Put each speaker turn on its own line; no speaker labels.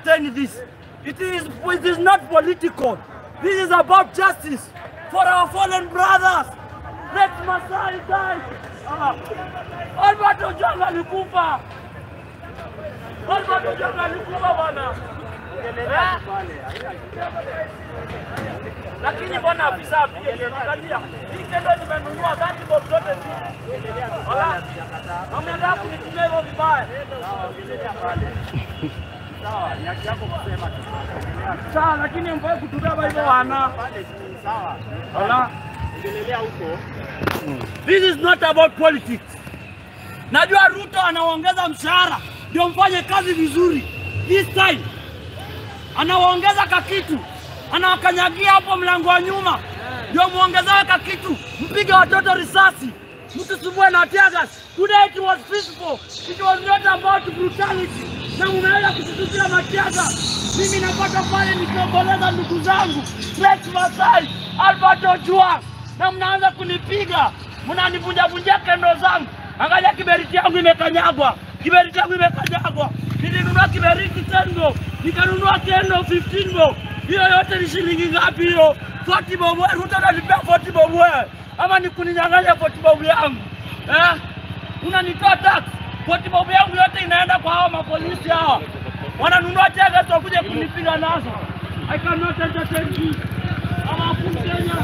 entertain this. It is not political. This is about justice for our fallen brothers. Let Masai die. Ah. Albert Ojwang alikufa. Albert Ojwang alikufa, bwana. Eh? Lakini mbona afisa apige? Angalia. Hii candle nimenunua 30 bob zote tu. Wala. Na mnaenda kunitumia hivyo vibaya.
Sawa, ni haki yako kusema tu.
Sawa, lakini mfai kutubeba hivyo wana.
Pale tu, sawa.
Wala.
Ongelelea huko.
This is not about politics. Najua Ruto anaongeza mshahara ndio mfanye kazi vizuri. This time anawaongeza kakitu, anawakanyagia hapo mlango wa nyuma ndio muongezewe kakitu, mpige watoto risasi, mtusumbue na tear gas. Today it was peaceful, it was not about brutality. Na mnaweza kututupia matear gas. Mimi napata pale nikiomboleza ndugu zangu Rex Masai, Albert Ojwang, na mnaanza kunipiga, mnanivunja vunja candle zangu. Angalia kiberiti yangu imekanyagwa, kiberiti yangu imekanyagwa. Nilinunua kiberiti 10 bob, nikanunua candle 15 bob. Hiyo yote ni shilingi ngapi hiyo? 40 bob. Wewe Ruto unanipea 40 bob wewe, ama ni kuninyang'anya 40 bob yangu, eh? Unanitoa tax, 40 bob yangu yote inaenda kwa hawa mapolisi hawa, wananunua tear gas wakuja kunipiga nazo. I cannot entertain this. I'm a full Kenya.